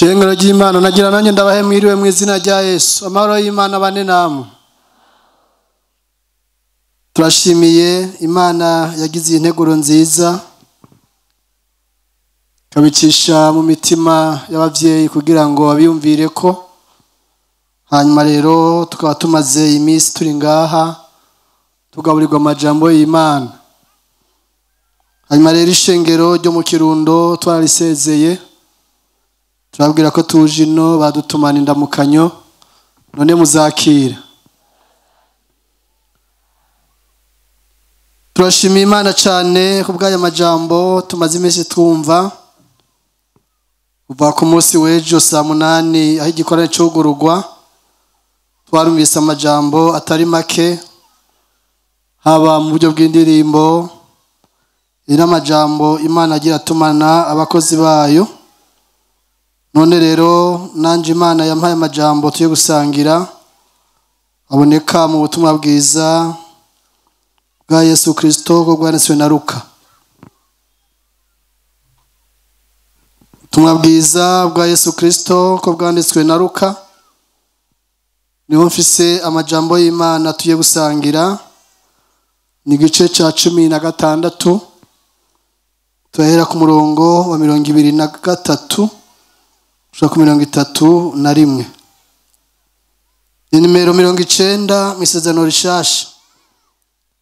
Shengero ry'Imana nagira nanjye ndabahe mwiriwe mu izina rya Yesu. Amahoro y'Imana bane namwe. Turashimiye Imana yagize integuro nziza kabicisha mu mitima y'abavyeyi kugira ngo abiyumvire ko. Hanyuma rero tukaba tumaze iminsi turi ngaha tugaburirwa amajambo y'Imana. Hanyuma rero ishengero ryo mu Kirundo twararisezeye, turabwira ko tuje ino badutumana indamukanyo, none muzakira. Turashimiye Imana cyane kubw'aya majambo tumaze iminsi twumva kuva ku munsi w'ejo saa 8 aho igikorane cugurugwa. Twarumvise amajambo atari make, haba mu buryo bw'indirimbo n'amajambo Imana agira atumana abakozi bayo. None rero nanje Imana yampaye amajambo tuye gusangira aboneka mu butumwa bwiza bwa Yesu Kristo bwo bwanditswe na Luka. Ubutumwa bwiza bwa Yesu Kristo ko bwanditswe na Luka, niho mfise amajambo y'Imana tuye gusangira. Ni igice ca 16, tuhera ku murongo wa 23 gushika ku 31. Ni nimero 90 mu Isezerano Rishasha.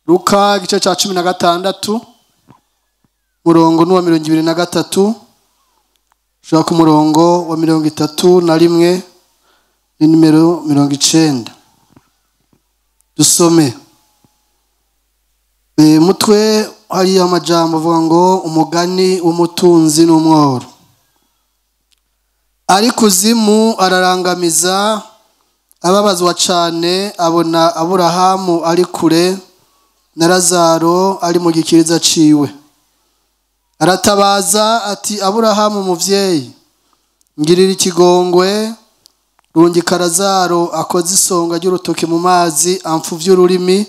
Luka igice ca 16 murongo n'uwa 23 gushika ku murongo wa 31, ni nimero 90. Dusome. Mutwe hari amajambo avuga ngo umugani w'umutunzi n'umworo. Ari kuzimu ararangamiza, ababazwa cane, abona Aburahamu ari kure na Lazaro ari mu gikiriza ciwe. Aratabaza ati: Aburahamu muvyeyi, ngirira ikigongwe, rungika Lazaro akoze isonga ry'urutoke mu mazi amfuvye ururimi,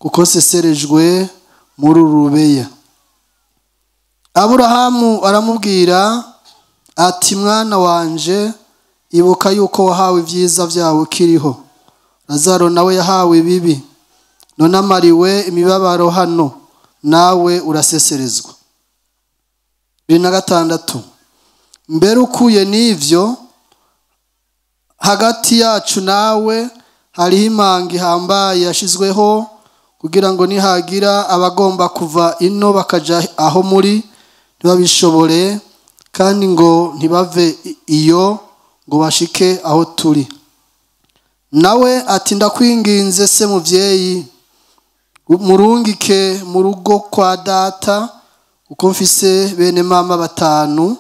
kuko seserejwe muri rubeya. Aburahamu aramubwira ati: mwana wanje, ibuka yuko wahawe ibyiza byawe ukiriho, Lazaro nawe yahawe ibibi, none amariwe imibabaro hano, nawe uraseserezwa. 26. Mbere ukuye n'ivyo, hagati yacu nawe hariho imanga ihambaye yashizweho, kugira ngo nihagira abagomba kuva ino bakaja aho muri ntibabishobore, kandi ngo ntibave iyo ngo bashike aho turi. Nawe ati: ndakwinginze se muvyeyi, murungike mu rugo kwa data, uko mfise bene mama 5,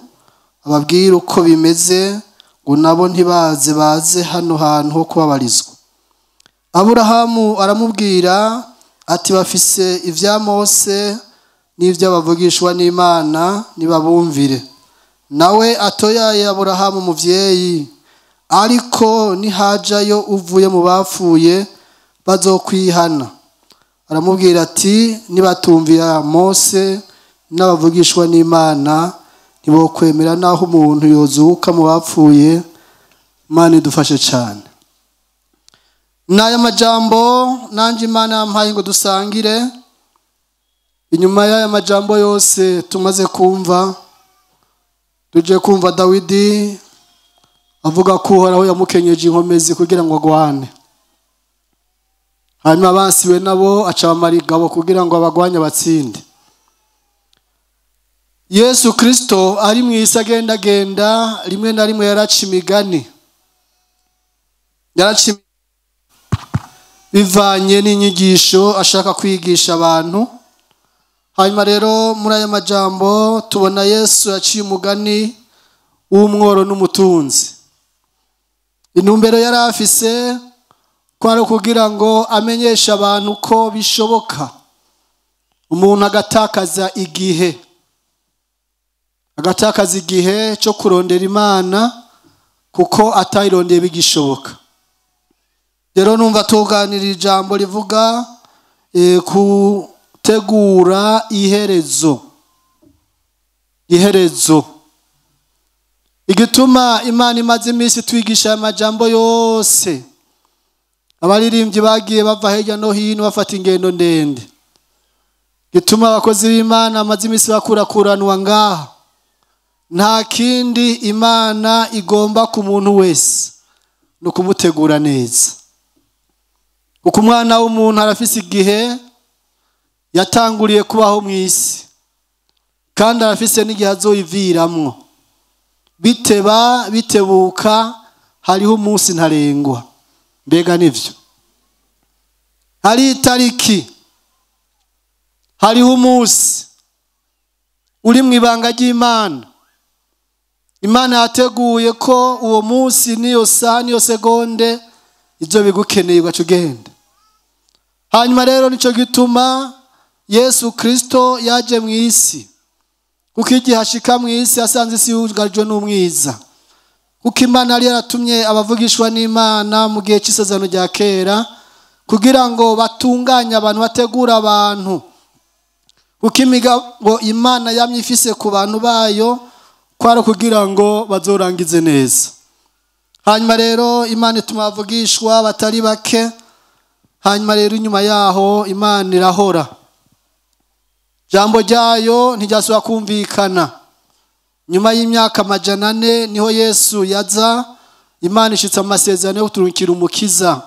ababwire uko bimeze, ngo nabo ntibaze baze hano hantu ho kubabarizwa. Aburahamu aramubwira ati: bafise ivya Mose n'ivy'abavugishwa n'Imana, nibabumvire. Nawe atoyaye Aburahamu muvyeyi, ariko nihajayo uvuye mu bapfuye bazokwihana. Aramubwira ati: nibatumvira Mose n'abavugishwa n'Imana, ntibokwemera naho umuntu yozuka mu bapfuye. Imana idufashe cyane. N'aya majambo nanje Imana yampaye ngo dusangire. Inyuma y'aya majambo yose tumaze kumva, tuje kumva Dawidi avuga ko Uhoraho yamukenyeje inkomezi kugira ngo agwane. Hanyuma abansi we nabo aca bamara igabo kugira ngo abagwanye batsinde. Yesu Kristo ari mu isi agendagenda, rimwe na rimwe yaraca imigani, yaraca bivanye n'inyigisho ashaka kwigisha abantu. Hanyuma rero muri aya majambo tubona Yesu yaciye umugani w'umworo n'umutunzi. Intumbero yari afise kwari kugira ngo amenyeshe abantu ko bishoboka umuntu agatakaza igihe, agatakaza igihe cyo kurondera Imana kuko atayirondeye bigishoboka. Rero numva tuganira ijambo rivuga kutegura iherezo. Iherezo. Igituma Imana imaze iminsi twigisha amajambo yose, abaririmbyi bagiye bava hirya no hino bafata ingendo ndende, gituma abakozi b'Imana amaze iminsi bakurakuranwa ngaha, nta kindi Imana igomba ku muntu wese ni ukumutegura neza. Kuko umwana w'umuntu arafise igihe yatanguriye kubaho mu isi, kandi arafise n'igihe azoyiviramwo. Biteba bitebuka hariho umunsi ntarengwa. Mbega nivyo? Hari itariki, hariho umunsi uri mu ibanga ry'Imana. Imana yateguye ko uwo munsi niyo saha niyo segonde ibyo bigukeneye ugaca ugenda. Hanyuma rero nico gituma Yesu Kristo yaje mu isi, kuko igihe ashika mu isi asanze isi yugarijwe n'umwiza. Kuko Imana yari yaratumye abavugishwa n'Imana mu gihe cy'isezerano rya kera kugira ngo batunganye abantu, bategure abantu. Kuko imigabo Imana yamye ifise ku bantu bayo kwari kugira ngo bazorangize neza. Hanyuma rero Imana ituma abavugishwa batari bake. Hanyuma rero inyuma yaho Imana irahora, jambo ryayo ntiryasubira kumvikana. Nyuma y'imyaka 400 niho Yesu yaza. Imana ishitse amasezerano yo kuturungikira umukiza,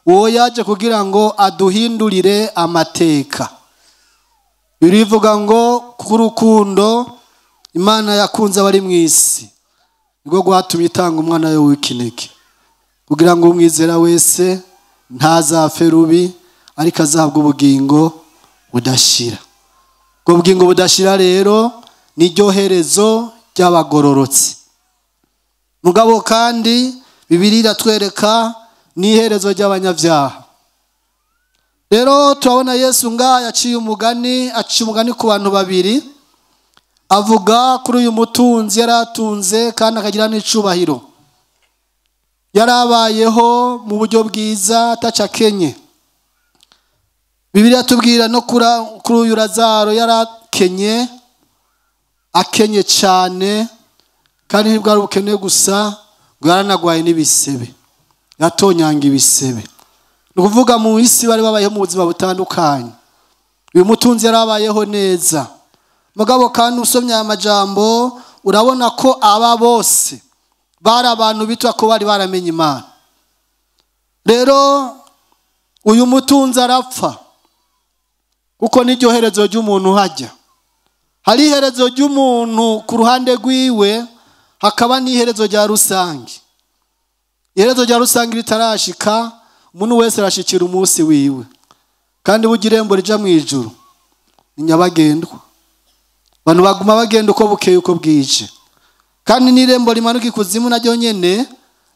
uwo yaje kugira ngo aduhindurire amateka. Birivuga ngo k'urukundo Imana yakunze abari mu isi nibwo rwatumye itanga umwana we w'ikinege, kugira ngo umwizera wese ntazapfe rubi, ariko azahabwa ubugingo budashira. Ubwo bugingo budashira rero ni ryo herezo ry'abagororotsi. Mugabo kandi Bibiliya iratwereka n'iherezo ry'abanyabyaha. Rero turabona Yesu ngaha yaciye umugani, aciye umugani ku bantu babiri, avuga kuri uyu mutunzi yari atunze kandi akagira n'icubahiro, yarabayeho mu buryo bwiza atacakenye. Bibiliya tubwira no kuri uyu Lazaro yarakenye, akenye cyane, kandi ntibwari ubukene gusa, ngo yaranagwaye n'ibisebe, yatonyanga ibisebe. Ni ukuvuga mu isi bari babayeho mu buzima butandukanye. Uyu mutunzi yarabayeho neza. Mugabo kandi usomye aya majambo urabona ko aba bose bari abantu bitwa ko bari baramenye Imana. Rero uyu mutunzi arapfa, kuko n'iryo herezo ry'umuntu hajya. Hari iherezo ry'umuntu ku ruhande rwiwe, hakaba n'iherezo rya rusange. Iherezo rya rusange ritarashika, umuntu wese arashikira umunsi wiwe. Kandi burya irembo rija mu ijuru ni nyabagendwa, abantu baguma bagenda uko bukeye uko bwije. Kandi n'irembo rimanuka ikuzimu naryo nyene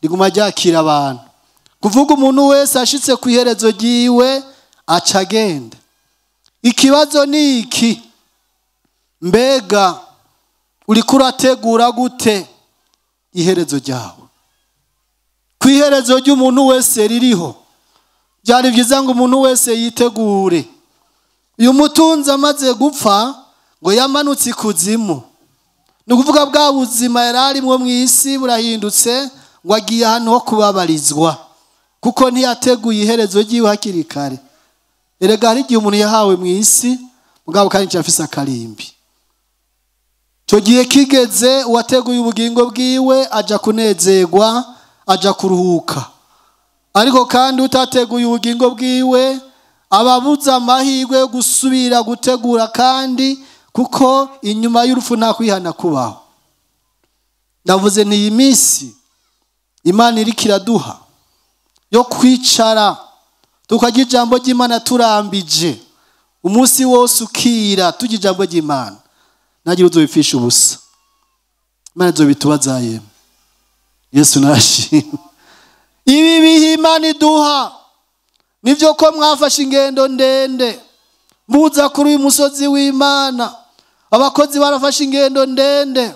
riguma ryakira abantu. Kuvuga umuntu wese ashitse ku iherezo ryiwe aca agenda. Ikibazo ni iki: mbega uriko urategura gute iherezo ryawe? Ku iherezo ry'umuntu wese ririho, byari byiza ngo umuntu wese yitegure. Uyu mutunzi amaze gupfa ngo yamanutse ikuzimu, ni ukuvuga bwa buzima yari arimwo mu isi burahindutse, ngo agiye ahantu ho kubabarizwa, kuko ntiyateguye iherezo ryiwe hakiri kare. Erega hari igihe umuntu yahawe mu isi mugabo kandi afise akarimbi. Icyo gihe kigeze, uwateguye ubugingo bwiwe aja kunezerwa, aja kuruhuka. Ariko kandi utateguye ubugingo bwiwe ababuza amahirwe yo gusubira gutegura, kandi kuko inyuma y'urupfu nta kwihana kubaho. Ndavuze ni iyi minsi Imana iriko iraduha yo kwicara tukarya ijambo ry'Imana turambije, umunsi wose ukira turya ijambo ry'Imana, ntagira uzobipfisha ubusa. Imana izobitubaza yemwe. Yesu nashimwe. Ibi bihe Imana iduha nivyo ko mwafashe ingendo ndende muza kuri uyu musozi w'Imana. Abakozi barafashe ingendo ndende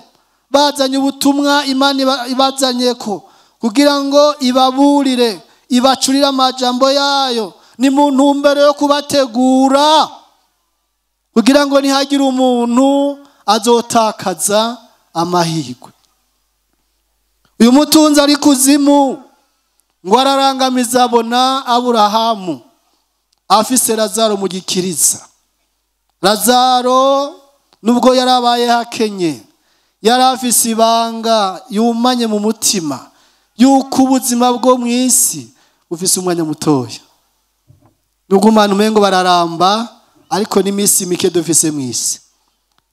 bazanye ubutumwa Imana ibazanye ko kugira ngo ibaburire, ibacurire amajambo yayo. Ni mu ntumbero yo kubategura kugira ngo ntihagire umuntu azotakaza amahirwe. Uyu mutunzi ari kuzimu ngo ararangamiza abona Aburahamu afise Lazaro mu gikiriza. Lazaro nubwo yarabaye hakenye, yari afise ibanga yumanye mu mutima yuko ubuzima bwo mu isi bufise umwanya mutoya. Nubwo umuntu umengo bararamba, ariko n'iminsi mike dufise mu isi.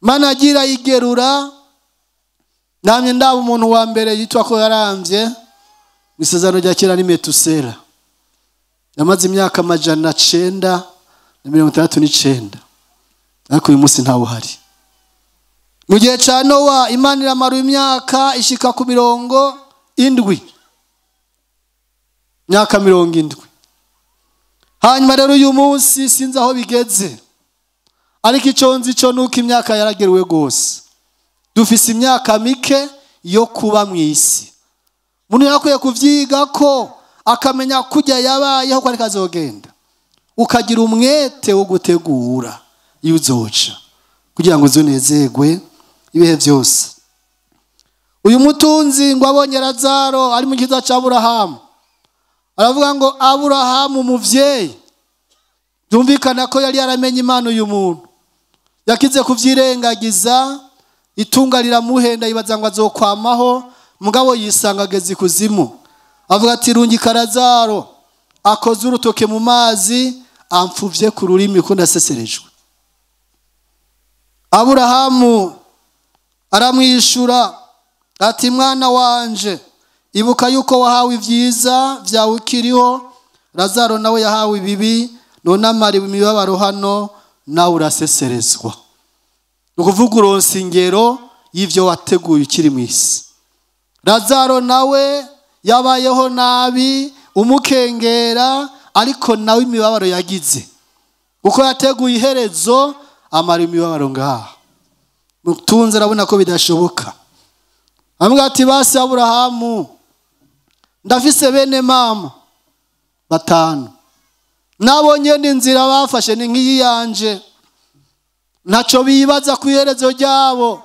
Mana agira igerura, namye ndaba umuntu wa mbere yitwa ko yaramvye mu isezerano rya kera ni Metusela. Yamaze imyaka 969, ariko uyu munsi ntawe uhari. Mu gihe ca Nowa Imana iramara imyaka ishika ku 70, imyaka 70. Hanyuma rero uyu munsi sinzi aho bigeze, ariko ico nzi cyo nuko imyaka yarageruwe gose. Dufise imyaka mike yo kuba mu isi. Umuntu yakwiye kuvyiga ko akamenya kujya yabayeho ko ariko azogenda, ukagira umwete wo gutegura iyo uzoca kugira ngo uzunezerwe ibihe byose. Uyu mutunzi ngo abonye Lazaro ari mu kiza ca Aburahamu, aravuga ngo Aburahamu muvyeyi. Byumvikana ko yari yaramenye Imana. Uyu muntu yakize kuvyirengagiza, itunga riramuhenda, yibaza ngo azokwamaho, mugabo yisanga ageze ikuzimu. Avuga ati rungika Lazaro akoze urutoke mu mazi amfuvye ku rurimi ko ndaseserejwe. Aburahamu aramwishura ati mwana wanje, ibuka yuko wahawe ibyiza vyawe ukiriho, Lazaro nawe yahawe ibibi, none amara imibabaro hano, nawe uraseserezwa. Ni ukuvuga uronse ingero y'ivyo wateguye ukiri mu isi. Lazaro nawe yabayeho nabi, umukengera, ariko nawe imibabaro yagize uko yateguye iherezo, amara imibabaro ngaha. Mutunze arabona ko bidashoboka, amubwira ati basi Aburahamu, ndafise bene mama 5, nabonye n'inzira bafashe ni nk'iyi yanje, ntaco bibaza ku iherezo ryabo,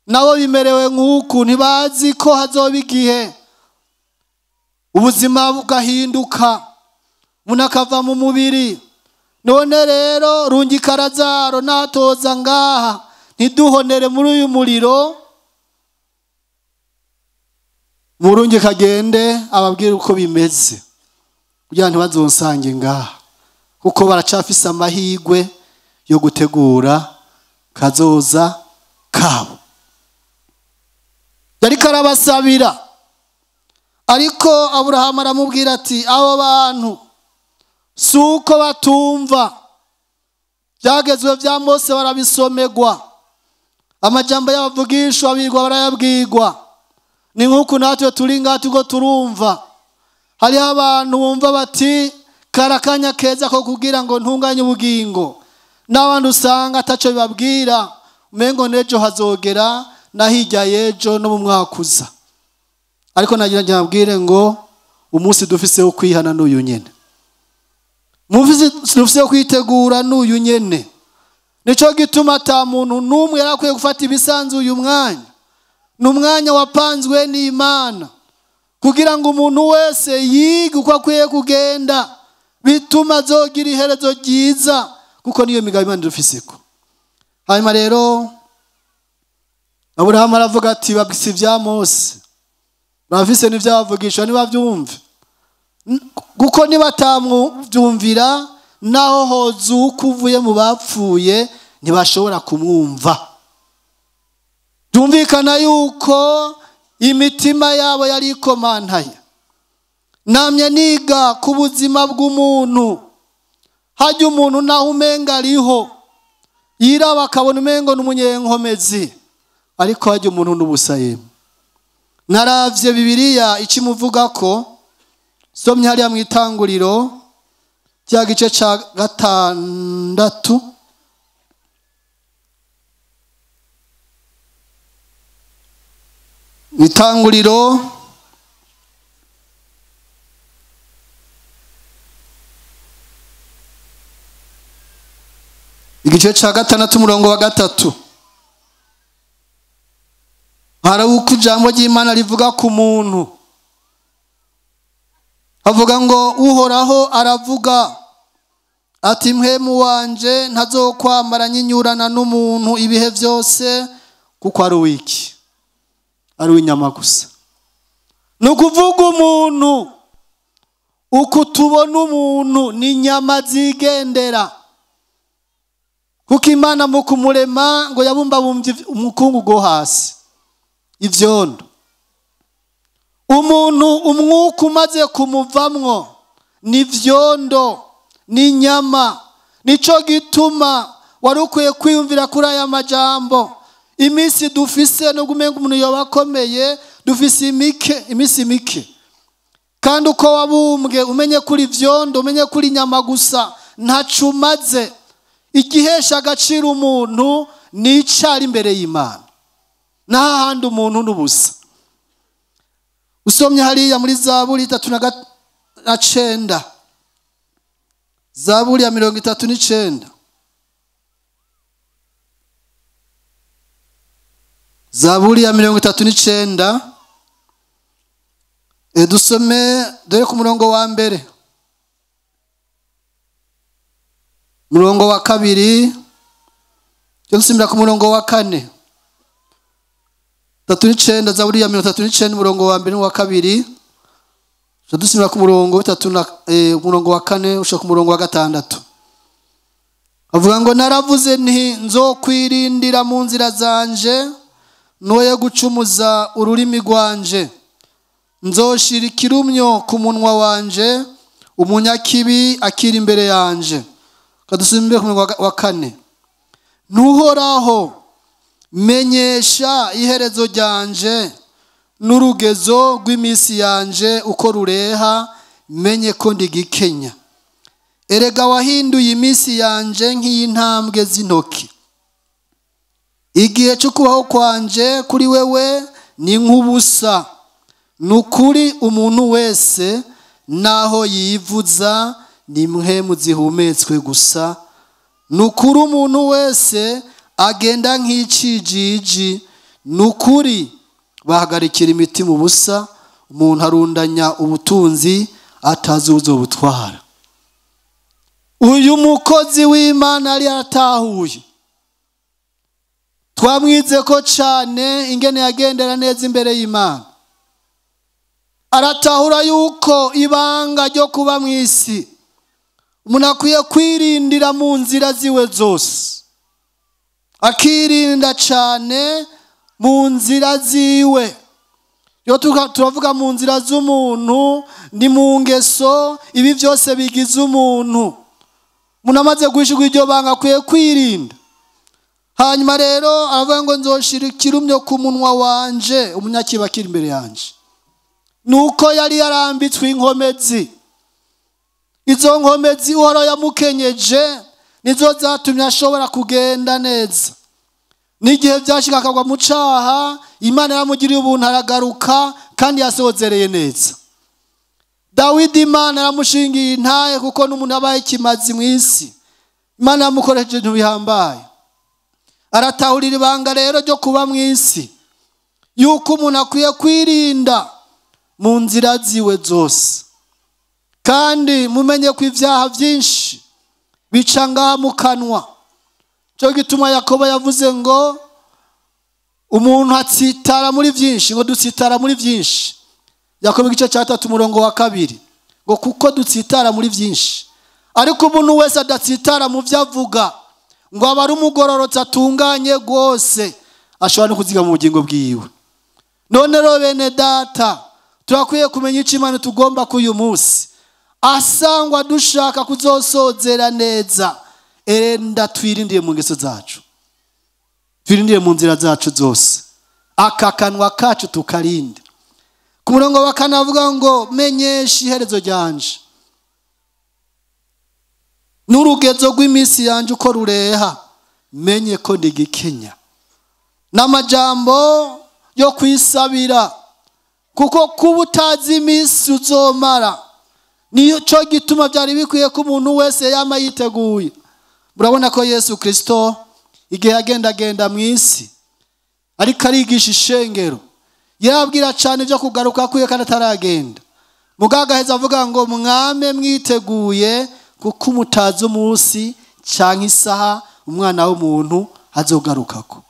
nabo bimerewe nk'uku, ntibazi ko hazoba igihe ubuzima bugahinduka, umuntu akava mu mubiri. None rero rungika Lazaro natoza ngaha, ntiduhonere muri uyu muriro. Murungika agende ababwire uko bimeze kugira ntibazonsange ngaha, kuko baracafise amahigwe yo gutegura kazoza kabo. Yariko arabasabira, ariko Aburahamu aramubwira ati abo bantu si uko batumva, byagezwe vya Mose barabisomegwa, amajambo y'abavugishwa bigwa barayabwigwa. Ni nk'uku natwe turi ngaha turiko turumva. Hariho abantu bumva bati karakanya keza ko kugira ngo ntunganye ubugingo, n'abandi usanga ataco bibabwira, umengo n'ejo hazogera na hirya y'ejo no mu mwaka uza. Ariko nagira nabwire ngo umunsi dufise wo kwihana n'uyu nyene, dufise wo kwitegura n'uyu nyene. Nico gituma ata muntu n'umwe yarakwiye gufata ibisanzwe uyu mwanya. Ni umwanya wapanzwe n'Imana kugira ngo umuntu wese yige uko akwiye kugenda, bituma azogira iherezo ryiza, kuko niyo migabo Imana idufiseko. Hanyuma rero Aburahamu aravuga ati babwise ibya Mose, bafise n'ivyabavugishwa ntibavyumve, kuko nibatamwumvira naho hozuka uvuye mu bapfuye ntibashobora kumwumva. Byumvikana yuko imitima yabo yari ikomantaye. Namye niga ku buzima bw'umuntu, hajya umuntu naho umenga ariho yiraba akabona umengo n'umunyenkomezi, ariko hajya umuntu n'ubusa. Yemwe naravye Bibiliya ikimuvuga ko somye hariya mu itanguriro cya gice ca 6, itanguriro igice ca 6 umurongo wa 3. Hari uko ijambo ry'Imana rivuga ku muntu, avuga ngo Uhoraho aravuga ati mpwemu wanje ntazokwamara nyinyurana n'umuntu ibihe byose, kuko ari uwiki, ari uw'inyama gusa. Ni ukuvuga umuntu uko tubona umuntu ni inyama zigendera, kuko Imana mu kumurema ngo yabumbabumbye umukungugu wo hasi, ivyondo. Umuntu umwuka umaze kumuvamwo ni vyondo, ni nyama. Nico gituma wari ukwiye kwiyumvira kuri aya majambo. Iminsi dufise, nubwo umenga umuntu yoba akomeye, dufise imike, iminsi mike. Kandi uko wabumbwe umenye kuri vyondo, umenye kuri nyama gusa, ntaco umaze. Igihesha agaciro umuntu ni icari imbere y'Imana, n'ahandi umuntu n'ubusa. Usomye hariya muri Zaburi 39, Zaburi ya 39, Zaburi ya 39, dusome dore ku murongo wa mbere, murongo wa kabiri, dusimbira ku murongo wa kane. 39, Zaburi ya 39 murongo wa mbere n'uwa kabiri, dusimbira ku murongo murongo wa kane ushaka ku murongo wa gatandatu. Avuga ngo naravuze nti nzokwirindira mu nzira zanje, noye gucumuza ururimi rwanje, nzoshira ikirumyo ku munwa wanje, umunyakibi akiri imbere yanje. Kadusimbire ku murongo wa kane. Ntuhoraho, menyesha iherezo ryanje n'urugezo rw'iminsi yanje uko rureha, menye ko ndigikenya. Erega wahinduye iminsi yanje nk'iy'intambwe z'intoki. Igihe cyo kubaho kwanje kuri wewe ni nk'ubusa. Nukuri umuntu wese naho yivuza ni mpwemu zihumetswe gusa. Nukuri umuntu wese agenda nk'icijiji. Nukuri bahagarikira imitima ubusa, umuntu arundanya ubutunzi atazi uzobutwara. Uyu mukozi w'Imana yari yaratahuye, twamwize ko cane ingene yagendera neza imbere y'Imana. Aratahura yuko ibanga ryo kuba mw'isi umuntu akwiye kwirindira mu nzira ziwe zose, akirinda cane mu nzira ziwe. Iyo turavuga mu nzira z'umuntu ni mu ngeso, ibi byose bigize umuntu. Umuntu amaze guhishurwa iryo banga akwiye kwirinda. Hanyuma rero aravuga ngo nzoshira ikirumyo ku munwa wanje, umunyakibi akiri imbere yanje. Nuko yari yarambitswe inkomezi. Izo nkomezi Uhoraho yamukenyeje nizo zatumye ashobora kugenda neza. N'igihe byashika akagwa mu caha, Imana yaramugiriye ubuntu aragaruka kandi yasozereye neza. Dawidi Imana yaramushingiye intahe, kuko n'umuntu abaye ikimazi mw'isi, Imana yamukoresheje ibintu bihambaye. Aratahurira ibanga rero ryo kuba mw'isi, yuko umuntu akwiye kwirinda mu nzira ziwe zose. Kandi mumenye ko ivyaha byinshi bica ngaha mu kanwa. Cyo gituma Yakobo yavuze ngo umuntu atsitara muri byinshi, ngo dutsitara muri byinshi. Yakobo igice cya 3 umurongo wa 2, ngo kuko dutsitara muri byinshi. Ariko umuntu wese adatsitara mu byo avuga, ngo aba ari umugororotsi atunganye rwose, ashobora no kuziga mu bugingo bwiwe. None rero bene data, turakwiye kumenya icyo Imana tugomba k'uyu munsi. Asangwa dushaka kuzosozera neza, erenda twirindiye mu ngeso zacu, twirindire mu nzira zacu zose, aka kanwa kacu tukarinde. Ku murongo wa kane avuga ngo menyesha iherezo ryanje n'urugezo rw'iminsi yanje uko rureha, menye ko ndigikenya. N'amajambo yo kwisabira, kuko kuba utazi iminsi uzomara, nico gituma byari bikwiye ko umuntu wese yama yiteguye. Murabona ko Yesu Kristo igihe yagendagenda mw'isi Ariko arigisha ishengero, yabwira cyane ibyo kugaruka kwiye kandi ataragenda. Mugagaheza avuga ngo mwame mwiteguye, kuko umutazi umunsi canke isaha umwana w'umuntu azogarukako.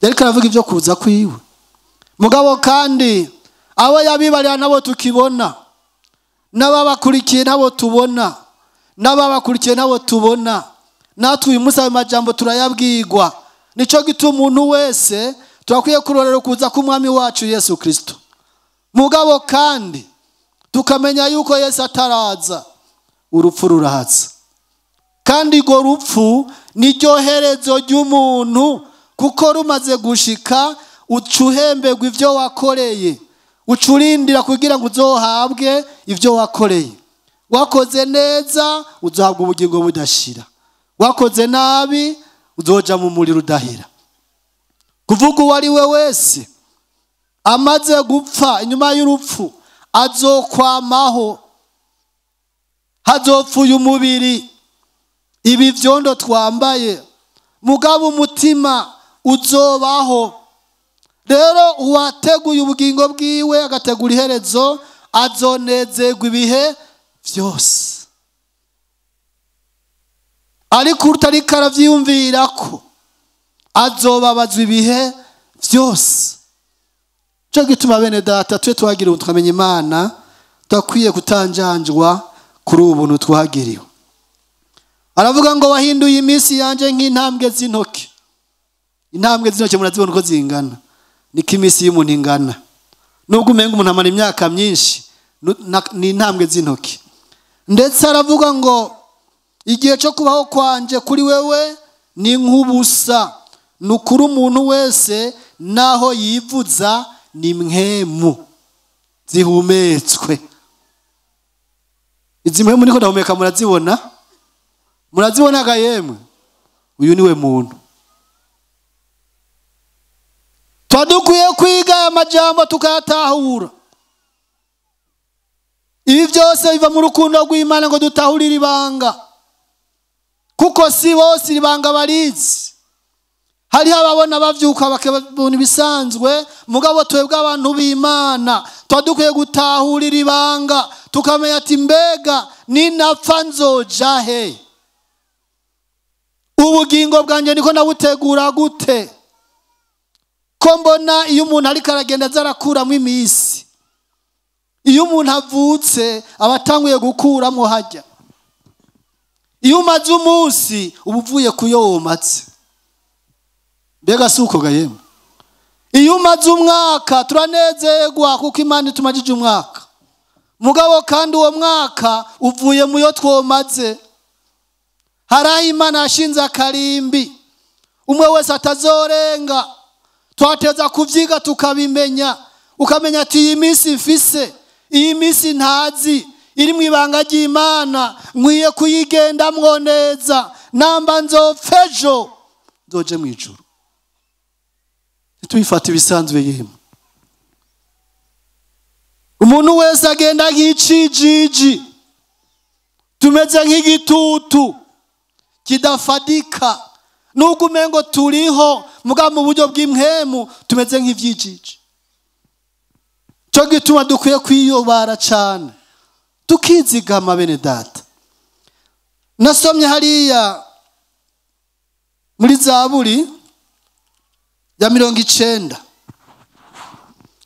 Yariko aravuga ibyo kuza kwiwe. Mugabo kandi abo yabibarira nabo tukibona, n'ababakurikiye nabo tubona, n'ababakurikiye nabo tubona. Natwe uyu munsi ayo majambo turayabwirwa. Nico gituma umuntu wese turakwiye kurorera kuza k'umwami wacu Yesu Kristo. Mugabo kandi tukamenya yuko Yesu ataraza, urupfu rurahaza. Kandi urwo rupfu niryo herezo ry'umuntu, kuko rumaze gushika ucuhembegwa ivyo wakoreye, ucurindira kugira ngo uzohabwe ivyo wakoreye. Wakoze neza uzohabwa ubugingo budashira, wakoze nabi uzoja mu muriro udahera. Kuvuga uwo ari we wese amaze gupfa, inyuma y'urupfu azokwamaho, hazopfuye umubiri, ibi vyondo twambaye, mugabo umutima uzobaho. Rero uwateguye ubugingo bwiwe agategura iherezo azonezerwa ibihe vyose. Ariko utariko aravyiyumvirako azobabazwa ibihe vyose. Cyo gituma bene data twe twagira ubuntu tukamenya Imana, twakwiye kutanjanjwa kuri ubu buntu twagiriwe. Aravuga ngo wahinduye iminsi yanje nk'intambwe z'intoki. Intambwe z'intoki murazibona uko zingana, niko iminsi y'umuntu ingana. Nubwo umenga umuntu amara imyaka myinshi, ni intambwe z'intoki. Ndetse aravuga ngo igihe cyo kubaho kwanje kuri wewe ni nk'ubusa, nukuri umuntu wese naho yivuza ni mpwemu zihumetswe. Izi mpwemu niko ndahumeka, murazibona? Murazibona ga yemwe? Uyu niwe muntu. Twadukwiye kwiga aya majambo tukayatahura. Ibi byose biva mu rukundo rw'Imana ngo dutahurire ibanga, kuko si bose ibanga barizi. Hariho ababona bavyuka bakabona ibisanzwe, mugabo twebwe abantu b'Imana twadukwiye gutahurira ibanga, tukamenya ati mbega ninapfa nzoja he? Ubugingo bwanje niko nabutegura gute? Ko mbona iyo umuntu ariko aragenda azarakuramo iminsi, iyo umuntu avutse aba atanguye gukuramo hajya. Iyo umaze umunsi uba uvuye kuyo womatse. Mbega si uko ga yemwe? Iyo umaze umwaka turanezerwa kuko Imana itumajije umwaka, mugabo kandi uwo mwaka uvuye muyo twomaze. Hari aho Imana yashinze akarimbi umwe wese atazorenga. Twateza kuvyiga tukabimenya, ukamenya ati iyi minsi mfise, iyi minsi ntazi, iri mu ibanga ry'Imana, nkwiye kuyigendamwo neza, namba nzopfa ejo nzoje mu ijuru. Ntitubifate ibisanzwe yemwe. Umuntu wese agenda nk'icijiji, tumeze nk'igitutu kidafadika. Nubwo umengo turiho, mugabo mu buryo bw'impwemu tumeze nk'ivyijiji. Cyo gituma dukwiye kwiyobara cyane, tukizigama bene data. Nasomye hariya muri Zaburi ya 90,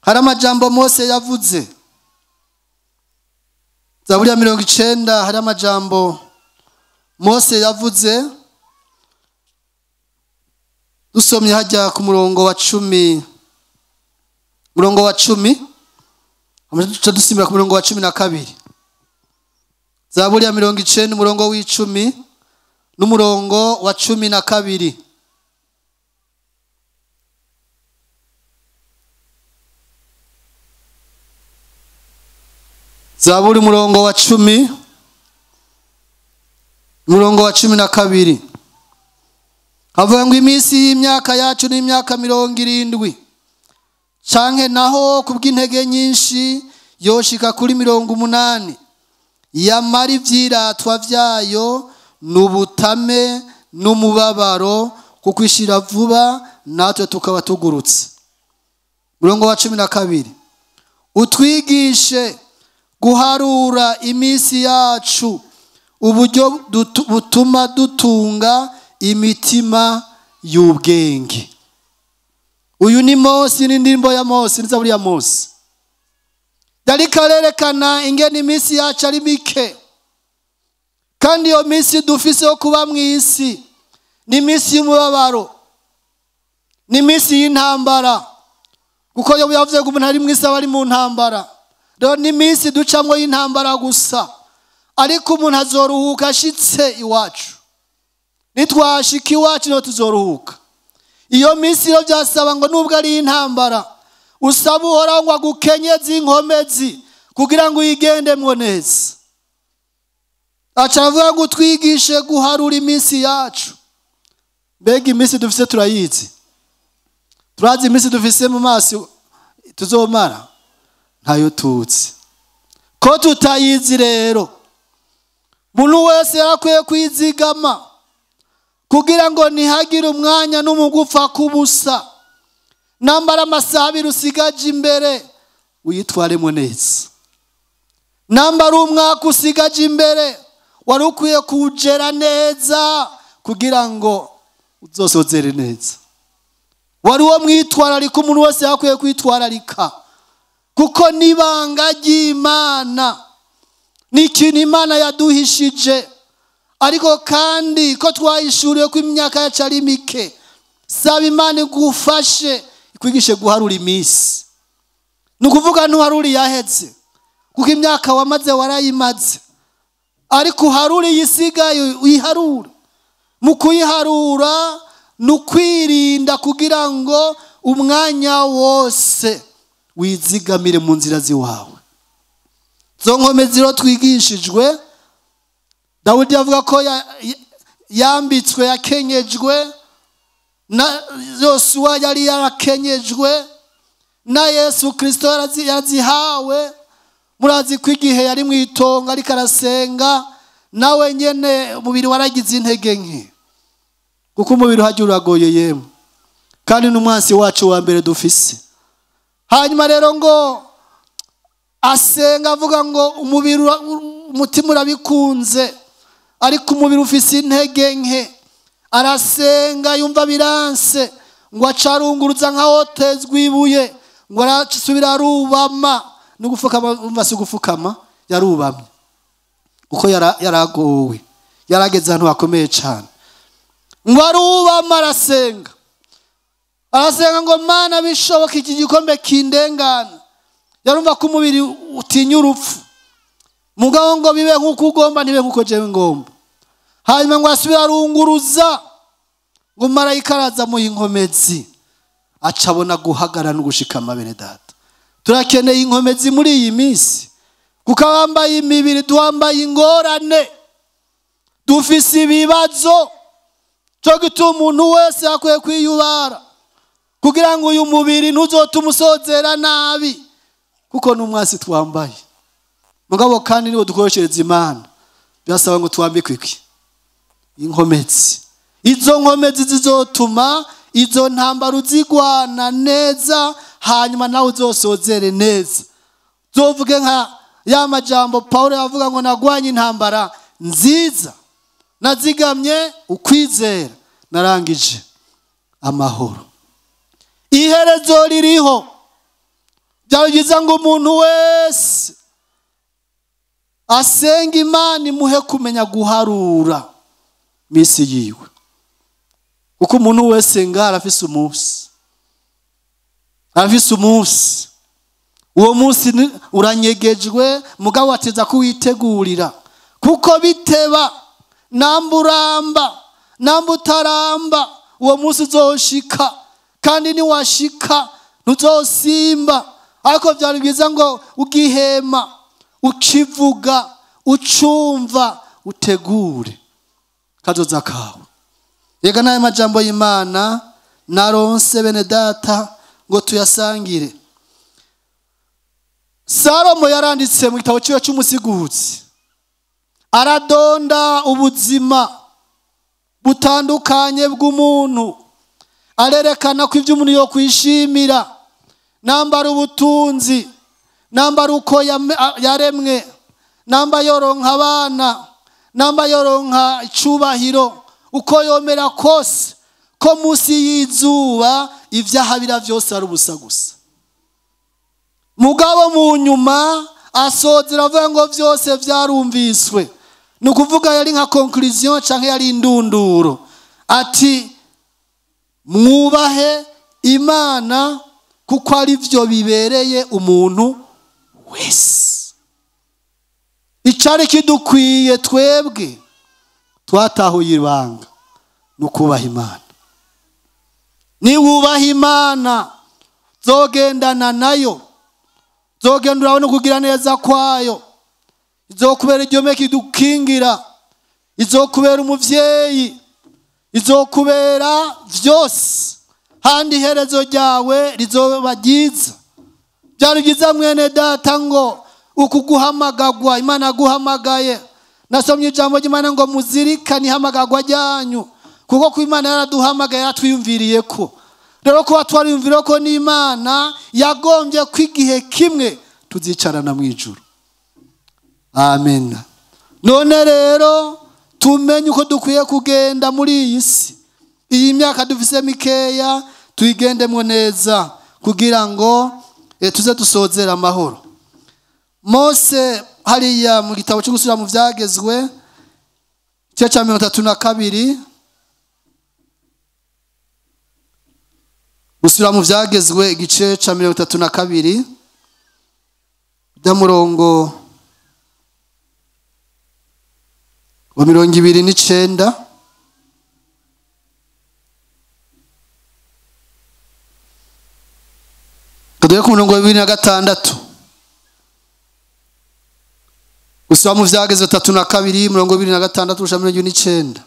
hari amajambo Mose yavuze. Zaburi ya 90 hari amajambo Mose yavuze. Dusomye hajya ku murongo wa 10, murongo wa 10, amaze dusimbira ku murongo wa 12. Zaburi ya 90 umurongo w'icumi n'umurongo wa 12. Zaburi umurongo wa 10, umurongo wa 12. Havuga ngo iminsi y'imyaka yacu ni imyaka 70, canke naho kubw'intege nyinshi yoshika kuri 80. Yamara ivyiratwa vyayo n'ubutame n'umubabaro, kuko ishira vuba Natwe tukaba tugurutse. Murongo wa 12, utwigishe guharura iminsi yacu, uburyo butuma dutunga imitima y'ubwenge. Uyu ni Mose, n'indirimbo ya Mose, n'izaburi ya Mose. Yariko arerekana ingene iminsi yacu ari mike, kandi iyo minsi dufise yo kuba mw'isi ni iminsi y'umubabaro, ni iminsi y'intambara, kuko Yobu yavuze ngo umuntu ari mw'isi aba ari mu ntambara. Rero ni iminsi ducamwo y'intambara gusa, ariko umuntu azoruhuka ashitse iwacu. Nitwashika iwacu niho tuzoruhuka. Iyo minsi rero byasaba ngo nubwo ari intambara, usaba Uhoraho ngo agukenyeze inkomezi kugira ngo uyigendemwo neza. Aca avuga ngo utwigishe guharura iminsi yacu. Mbega iminsi dufise turayizi? Turazi iminsi dufise mu maso tuzomara? Ntayo tuzi. Ko tutayizi rero, umuntu wese yarakwiye kwizigama kugira ngo ntihagire umwanya n'umugufa kubusa. Nambara amasaha abiri usigaje imbere uyitwaremo neza. Nambara umwaka usigaje imbere wari ukwiye kuwugera neza kugira ngo uzosozere neza. Wari uwo mwitwararika, umuntu wese yakwiye kwitwararika, kuko n'ibanga ry'Imana ni ikintu Imana yaduhishije, ariko kandi ko twahishuriwe ko imyaka yacu ari mike. Saba Imana igufashe ikwigishe guharura iminsi. Ni ukuvuga ntuharure iyaheze, kuko imyaka wamaze warayimaze, ariko uharure iyisigaye, uyiharure. Mu kuyiharura ni ukwirinda kugira ngo umwanya wose wizigamire mu nzira ziwawe. Izo nkomezi rero twigishijwe, Dawidi avuga ko yambitswe, yakenyejwe, na Yosuwa yari yarakenyejwe, na Yesu Kristo yarazihawe. Murazi ko igihe yari mu itongo ariko arasenga, nawe nyene umubiri waragize intege nke, kuko umubiri uhajya uragoye yemwe, kandi n'umwansi wacu wa mbere dufise. Hanyuma rero ngo asenga avuga ngo umubiri umutima urabikunze, ariko umubiri ufise intege nke. Arasenga yumva biranse, ngo acarunguruza nka hotezwa ibuye, ngo arasubira arubama. No gufukama, umva si gufukama, yarubamye, kuko yaragowe, yarageze ahantu hakomeye cyane. Ngo arubama, arasenga, arasenga ngo Mana bishoboka iki gikombe kindengana. Yarumva ko umubiri utinya urupfu, mugabo ngo bibe nk'uko ugomba, ntibe nk'uko jewe ngomba. Hanyuma ngo asubire arunguruza, ngo marayika araza amuha inkomezi, aca abona guhagarara no gushikama. Bene data, turakeneye inkomezi muri iyi minsi, kuko abambaye imibiri duhambaye ingorane, dufise ibibazo. Cyo gituma umuntu wese akwiye kwiyubara kugira ngo uyu mubiri ntuzotume usozera nabi, kuko n'umwasi twambaye. Mugabo kandi niwo dukoreshereza Imana, birasaba ngo twambikwe iki? Inkomezi. Izo nkomezi zizotuma izo ntambara uzigwana neza, hanyuma nawe uzosozere neza. Uzovuge nka ya majambo Paulo yavuga ngo nagwanye intambara nziza, nazigamye ukwizera, narangije amahoro. Iherezo ririho. Byari byiza ngo umuntu wese asenga Imana imuhe kumenya guharura misi yiwe, kuko umuntu wese ngaha arafise umunsi, arafise umunsi. Uwo munsi uranyegejwe, mugabo ateza kuwitegurira, kuko biteba namba uramba namba utaramba, uwo munsi uzoshika, kandi niwashika ntuzosimba. Ariko byari byiza ngo ugihema, ukivuga, ucumva, utegure kazoza kawe. Yega n'aya majambo y'Imana naronse bene data ngo tuyasangire. Salomo yaranditse mu gitabo ciwe c'umusiguzi, aradonda ubuzima butandukanye bw'umuntu, Arerekana ko ibyo umuntu yo kwishimira, nambara ubutunzi, nambara uko yaremwe, namba yoronka abana, namba yoronka icubahiro, uko yomera kose, ko munsi y'izuba ibyahabira byose ari ubusa gusa. Mugabo mu nyuma asozera avuga ngo byose byarumviswe. Ni ukuvuga yari nka conclusion canke yari indunduro, ati mwubahe Imana kuko ari byo bibereye umuntu wese. Icari kidukwiye twebwe twatahuye ibanga ni ukubaha Imana. Niwubaha Imana zogendana nayo, zogenda urabona kugira neza kwayo, izokubera igiome kidukingira, izokubera umuvyeyi, izokubera vyose, handi iherezo ryawe rizoba ryiza. Byari byiza mwene data ngo ukuguhamagagwa Imana aguhamagaye. Nasomye ijambo ry'Imana ngo muzirikane ihamagagwa ryanyu, kuko ku Imana yaraduhamagaye yaratwiyumviriye ko. Rero kuba twariyumvira ko n'Imana yagombye ko igihe kimwe tuzicarana mu ijuru. Amen. None rero tumenye uko dukwiye kugenda muri iyi si. Iyi myaka dufise mikeya tuyigendemo neza kugira ngo tuze dusozera amahoro. Mose hariya mu gitabo cyo gusubira mu byagezwe igice cya 32, gusubira mu byagezwe igice cya 32 by'amurongo wa 29. Kaduye ku murongo wa 26. Gusubira mu byagezwe 32 murongo 26 gushika 29.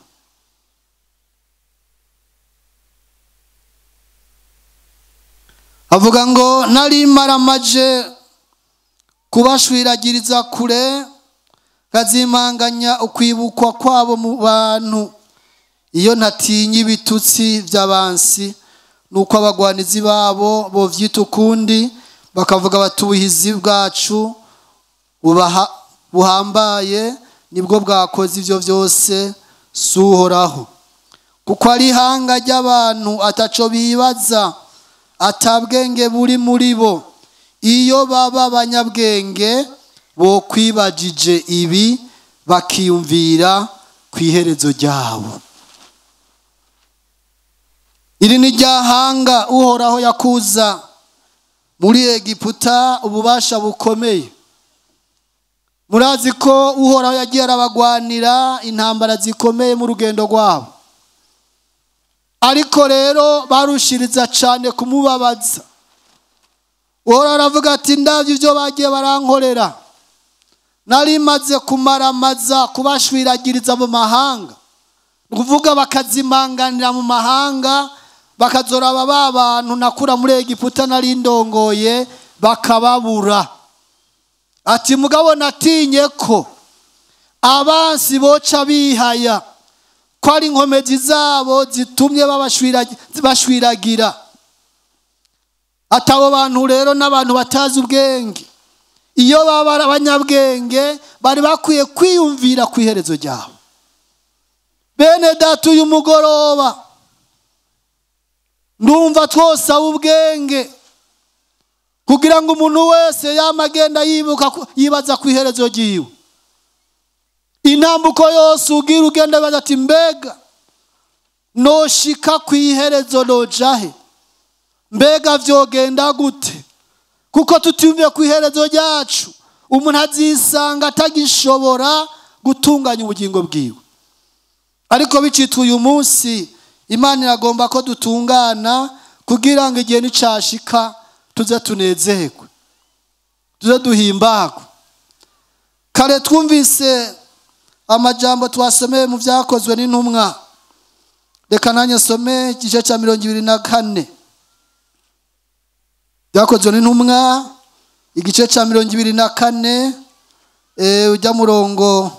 Avuga ngo nari maramaje kubashwiragiriza kure, kazimanganya ukwibukwa kwabo mu bantu, iyo ntatinye ibitutsi by'abansi nuko abagwanizi babo bovyita ukundi, bakavuga bati ubuhizi bwacu buhambaye nibwo bwakoze ivyo vyose, suhoraho. Kuko ari ihanga ry'abantu ataco bibaza, atabwenge buri muri bo. Iyo baba abanyabwenge bo kwibajije ibi, bakiyumvira ku iherezo ryabo. Iri ni ryahanga Uhoraho yakuza muri Egiputa ububasha bukomeye. Murazi ko Uhoraho yagiye arabagwanira intambara zikomeye mu rugendo rwabo, ariko rero barushiriza cyane kumubabaza. Uhoraho aravuga ati ndavye ivyo bagiye barankorera, nari maze kumaramaza kubashwiragiriza mu mahanga, kuvuga bakazimanganira mu mahanga, bakazoraba ba bantu nakura muri Egiputa nari ndongoye bakababura. Ati mugabo natinye ko abansi boca bihaya, ko ari inkomezi zabo zitumye bashwiragira. Atabo bantu rero n'abantu batazi ubwenge, iyo baba abanyabwenge bari bakwiye kwiyumvira ku iherezo ryabo. Bene data uyu mugoroba ndumva twosaba ubwenge kugira ngo umuntu wese yamagenda yibuka yibaza ku iherezo ryiwe. Intambuko yose ugira ugenda baza ati mbega noshika ku iherezo nojahe, mbega vyogenda gute? Kuko tutiyumviye ku iherezo ryacu, umuntu azisanga atagishobora gutunganya ubugingo bwiwe. Ariko bicitwa uyu munsi, Imana iragomba ko dutungana kugira ngo igihe nicashika tuze tunezerwe, tuze duhimbagwe. Kare twumvise amajambo twasomeye mu byakozwe n'intumwa. Reka nanjye nsome igice cya 24. Byakozwe n'intumwa igice cya 24, ujya murongo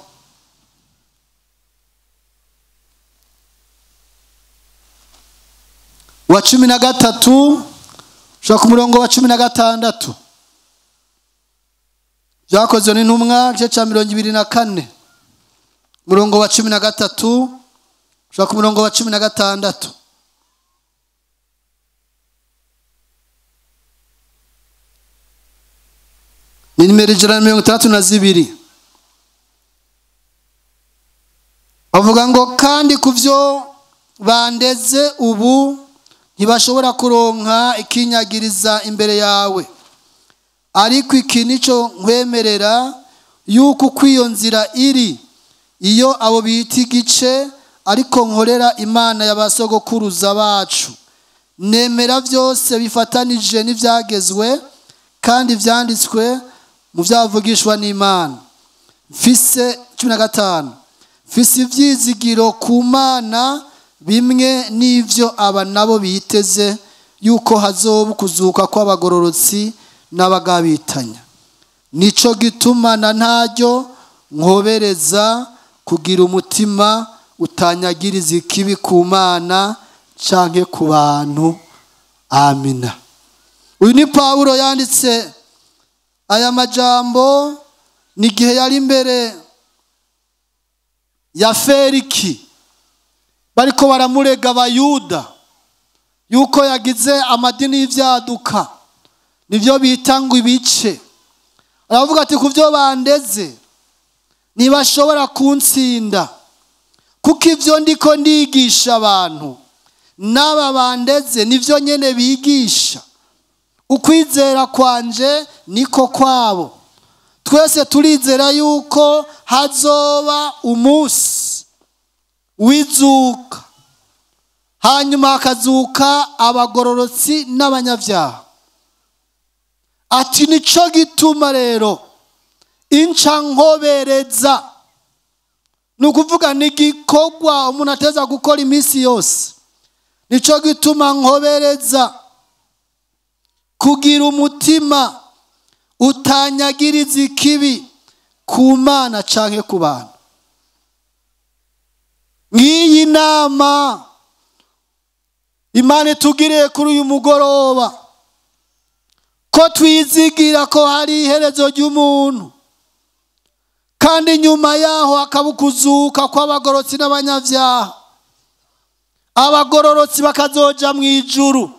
wa 13 gushika ku murongo wa 16. Byakozwe n'intumwa igice cya 24 murongo wa 13 gushika ku murongo wa 16. Ni nimero 162. Bavuga ngo kandi kuvyo bandeze ubu ntibashobora kuronka ikinyagiriza imbere yawe, ariko iki nico nkwemerera yuko kwiyo nzira iri iyo abo bita igice, ariko nkorera Imana y'abasogokuruza bacu, nemera byose bifatanije n'ivyagezwe kandi vyanditswe mu vyavugishwa n'Imana. Mfise 15 mfise ivyizigiro ku Mana bimwe n'ivyo aba nabo biteze, yuko hazoba kuzuka kw'abagororotsi n'abagabitanya. Nico gituma na ntaryo nkobereza kugira umutima utanyagiriza ikibi ku Mana canke ku bantu. Amina. Uyu ni Pawulo yanditse aya majambo ni gihe yari imbere ya Feliki, bariko baramurega abayuda yuko yagize amadini y'ivyaduka, nivyo bita ngo ibice. Aravuga ati kuvyo bandeze ntibashobora kuntsinda, kuko ivyo ndiko ndigisha abantu n'aba bandeze nivyo nyene bigisha. Ukwizera kwanje niko kwabo. Twese turizera yuko hazoba umunsi w'izuka, hanyuma hakazuka abagororotsi n'abanyabyaha. Ati nico gituma rero inca nkobereza, ni ukuvuga ni igikorwa umuntu ateza gukora iminsi yose. Nico gituma nkobereza kugira umutima utanyagiriza ikibi ku Mana canke ku bantu. Ngiyi nama Imana itugiriye kuri uyu mugoroba, ko twizigira ko hari iherezo ry'umuntu, kandi nyuma yaho hakaba ukuzuka kw'abagororotsi n'abanyavyaha. Abagororotsi bakazoja mu ijuru,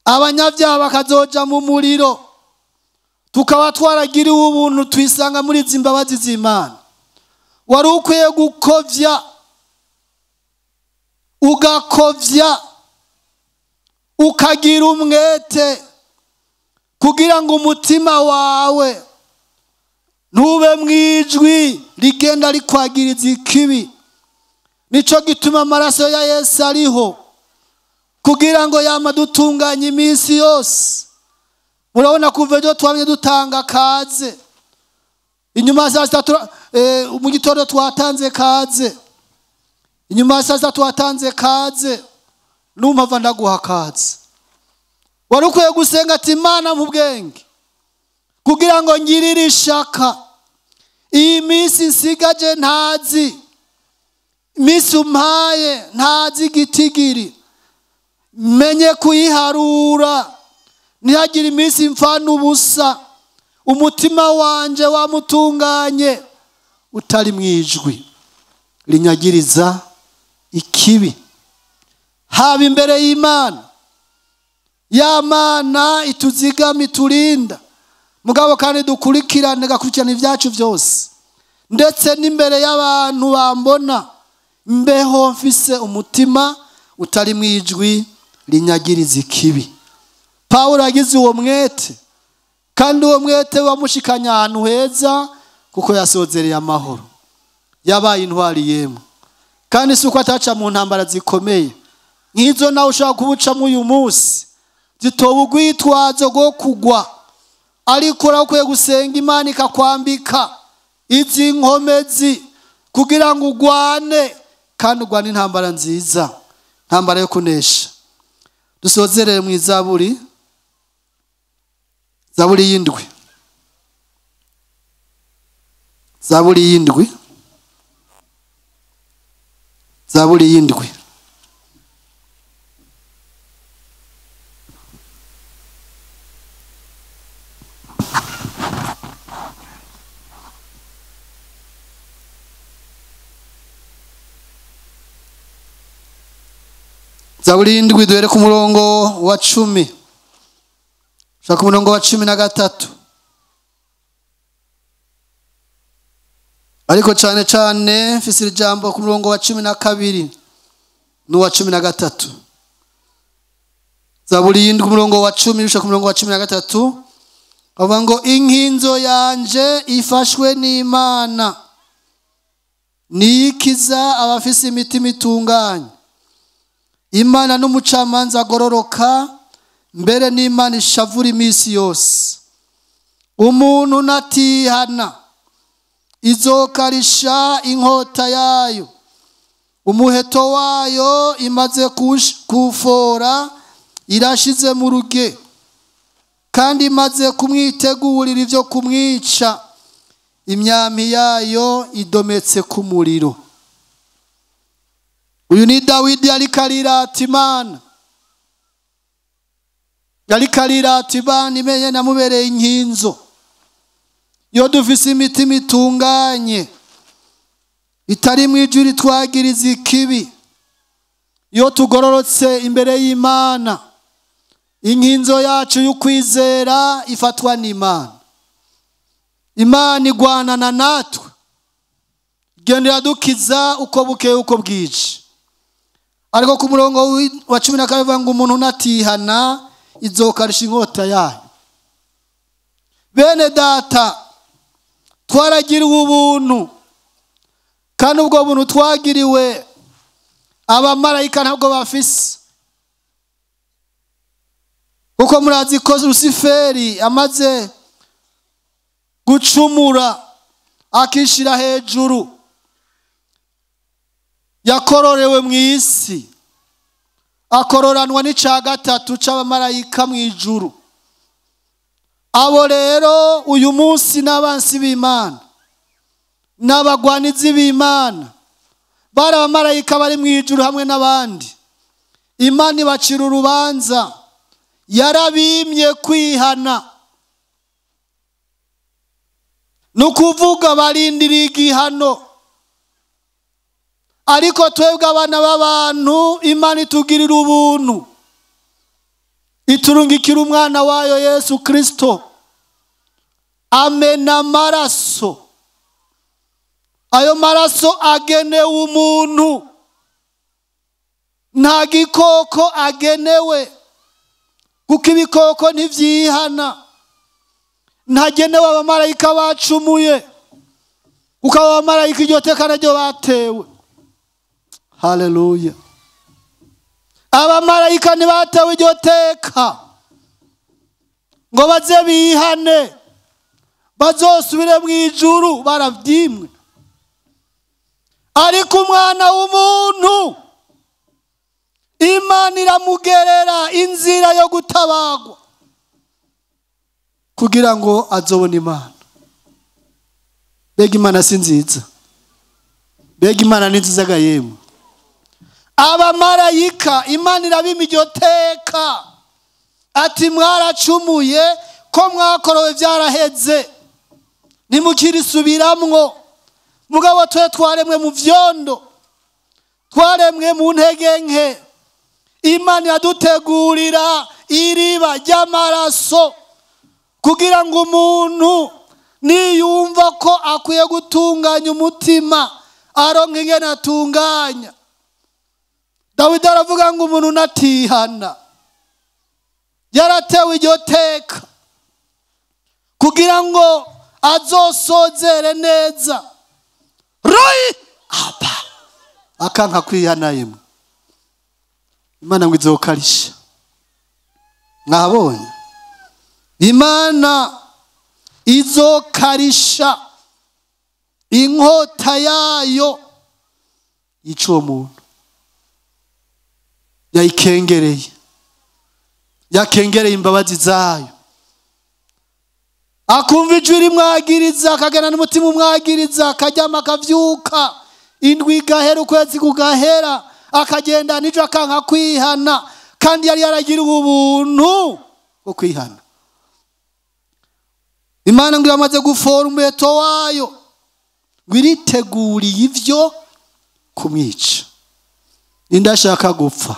abanyavyaha bakazoja mu muriro. Tukaba twaragiriwe ubuntu twisanga muri izi mbabazi z'Imana. Wari ukwiye gukovya, ugakovya, ukagira umwete kugira ngo umutima wawe ntube mwijwi rigenda rikwagiriza ikibi. Nico gituma amaraso ya Yesu ariho, kugira ngo yama dutunganye iminsi yose. Murabona kuva ejo twamye dutanga kaze, inyuma ya saa sita mu gitondo twatanze kaze, inyuma ya saa sita twatanze kaze, n'umpava ndaguha kaze. Wari ukwiye gusenga ati Imana mu bwenge, kugira ngo ngirire ishaka iyi minsi nsigaje ntazi, iminsi umpaye ntazi igitigiri, menye kuyiharura, ntihagire iminsi mfana ubusa, umutima wanje wamutunganye utari mwijwi rinyagiriza ikibi, haba imbere y'Imana. Ya Mana ituzigama iturinda, mugabo kandi dukurikirane gakurikirana ibyacu byose, ndetse n'imbere y'abantu bambona mbeho mfise umutima utari mwijwi rinyagiriza ikibi. Pawulo yagize uwo mwete, kandi uwo mwete wamushikanya ahantu heza, kuko yasozereye amahoro, yabaye intwari yemwe. Kandi si uko ataca mu ntambara zikomeye nk'izo nawe ushobora kubucamo uyu munsi, zitoba urwitwazo rwo kugwa, ariko urakwiye gusenga Imana ikakwambika izi nkomezi kugira ngo ugwane, kandi ugwane intambara nziza, intambara yo kunesha. Dusozerere mu Zaburi, Zaburi y'indwi, Zaburi y'indwi, Zaburi y'indwi. Zaburi 7 duhere ku murongo wa 10. Shaka umurongo wa 13. Ariko cyane cyane mfise ijambo ku murongo wa 12 n'uwa 13. Zaburi 7 ku murongo wa 10 gushika ku murongo wa 13 avuga ngo inkinzo yanje ifashwe n'Imana, niyikiza abafise imitima itunganye. Imana n'umucamanza agororoka, mbere n'Imana ishavura iminsi yose. Umuntu natihana izokarisha inkota yayo, umuheto wayo imaze kufora irashize mu ruge, kandi imaze kumwitegurira ivyo kumwica, imyambi yayo idometse ku muriro. Uyu ni Dawidi ariko arirata Imana, ariko arirata Imana imenye namubereye inkinzo. Iyo dufise imitima itunganye itari mu ijuru itwagiriza ikibi, iyo tugororotse imbere y'Imana, inkinzo yacu y'ukwizera ifatwa n'Imana. Imana igwanana natwe, igenda iradukiza uko bukeye uko bwije. Ariko ku murongo wa 12 bivuga ngo umuntu natihana izokarisha inkota yayo. Bene data, twaragiriwe ubuntu, kandi ubwo buntu twagiriwe abamarayika ntabwo bafise. Kuko murazi ko Rusiferi amaze gucumura akishira hejuru, yakororewe mu isi, akororanwa n'ica gatatu c'abamarayika mu ijuru. Abo rero uyu munsi n'abansi b'Imana, n'abagwanizi b'Imana, bari abamarayika bari mu ijuru hamwe n'abandi. Imana ibacira urubanza, yarabimye kwihana. Nukuvuga barindiriye igihano. Ariko twebwe abana b'abantu, Imana itugirira ubuntu, iturungikira umwana wayo Yesu Kristo, amena amaraso. Ayo maraso agenewe umuntu, nta gikoko agenewe, kuko ibikoko ntivyihana. Ntagenewe abamarayika bacumuye, kuko abamarayika iryo teka naryo batewe. Haleluya. Abamarayika ntibatewe iryo teka ngo baze bihane, bazosubire mu ijuru baravyimwe. Ariko umwana w'umuntu Imana iramugerera inzira yo gutabagwa kugira ngo azobone Imana. Mbega Imana si nziza? Mbega Imana ni nziza ga yemwe? Abamarayika Imana irabima iryo teka, ati mwaracumuye, ko mwakorowe vyaraheze, ntimukirisubiramwo. Mugabo twe twaremwe mu vyondo, twaremwe mu ntege nke, Imana yadutegurira iriba ry'amaraso kugira ngo umuntu niyumva ko akwiye gutunganya umutima aronke ingene atunganya. Dawidi aravuga ngo umuntu natihana, yaratewe iryo teka kugira ngo azosozere neza. Roi aba akanka kwihana yemwe, Imana ngo izokarisha. Mwabonye Imana izokarisha inkota yayo yica uwo muntu yayikengereye, yakengereye imbabazi zayo. Akumva ijwi rimwagiriza, akagana n'umutima umwagiriza, akaryama akavyuka, indwi igahera, ukwezi kugahera, akagenda n'ijwi akanka kwihana, kandi yari yaragiriwe ubuntu bwo kwihana. Imana ngo iramaze gufora umuheto wayo, ngo iriteguriye ivyo kumwica. Ninde ashaka gupfa?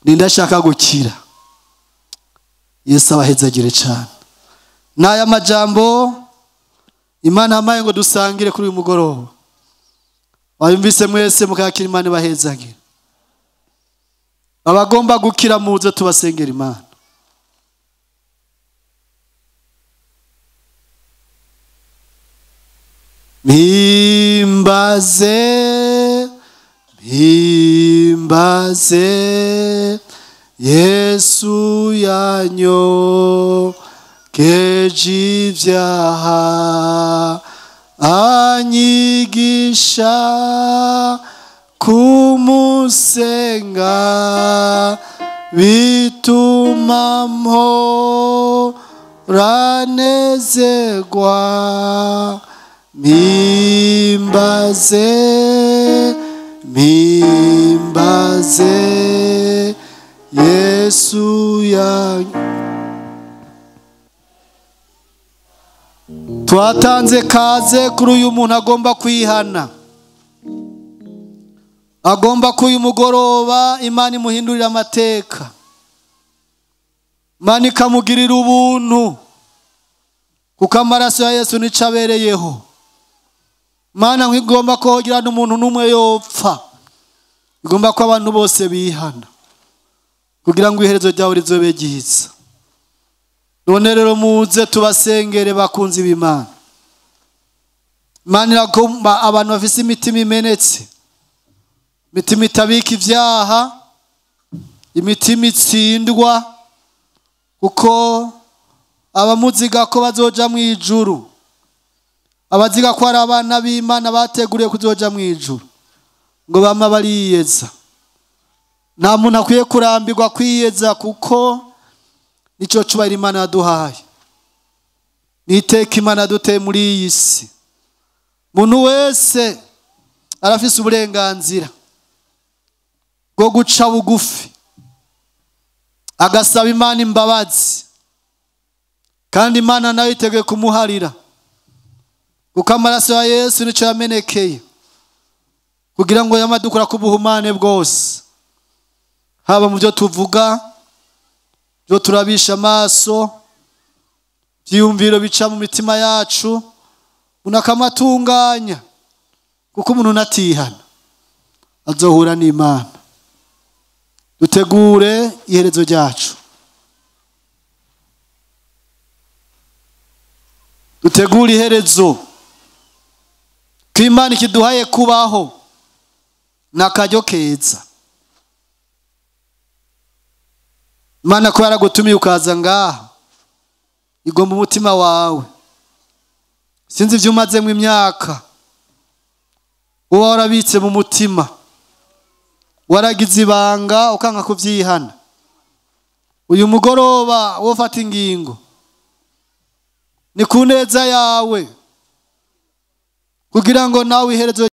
Ninde ashaka gukira? Yesu abahezagire cyane. N'aya majambo Imana amaye ngo dusangire kuri uyu mugoroba. Wayumvise mwese mukakira, Imana ibahezagire. Abagomba gukira muze tubasengera Imana. Mimbaze, mimbaze Yesu yanyo keji ivyaha, anyigisha kumusenga, bituma mporanezerwa. Mimbaze, mimbaze Yesu yanyu. Twatanze kaze kuri uyu muntu agomba kwihana, agomba ko uyu mugoroba Imana imuhindurira amateka, Imana ikamugirira ubuntu, kuko amaraso ya Yesu nico abereyeho. Imana ntigomba ko hogira n'umuntu n'umwe yopfa, igomba ko abantu bose bihana kugira ngo iherezo ryawe rizobe ryiza. None rero muze tubasengere bakunzi b'Imana. Imana iragomba abantu bafise imitima imenetse, imitima itabika ivyaha, imitima itsindwa, kuko abamuziga ko bazoja mu ijuru, abaziga ko ari abana b'Imana bateguriye kuzoja mu ijuru, ngo bama bariyeza. Nta muntu akwiye kurambirwa kwiyeza, kuko nico cubahiro Imana yaduhaye, niteka Imana yaduteye muri iyi si. Muntu wese arafise uburenganzira bwo guca bugufi agasaba Imana imbabazi, kandi Imana nayo iteguye kumuharira, kuko amaraso ya Yesu nico yamenekeye kugira ngo yamadukura ku buhumane bwose, haba mu byo tuvuga, byo turabisha amaso, byiyumviro bica mu mitima yacu, unakamatunganya, kuko umuntu natihana azohura n'Imana. Dutegure iherezo ryacu, dutegure iherezo ko Imana ikiduhaye kubaho nakaryo keza. Imana ko yaragutumiye ukaza ngaha, igomba umutima wawe. Sinzi ivyo umazemwo imyaka, uba warabitse mu mutima, waragize ibanga ukanka kuvyihana. Uyu mugoroba wofata ingingo, ni ku neza yawe, kugira ngo nawe iherezo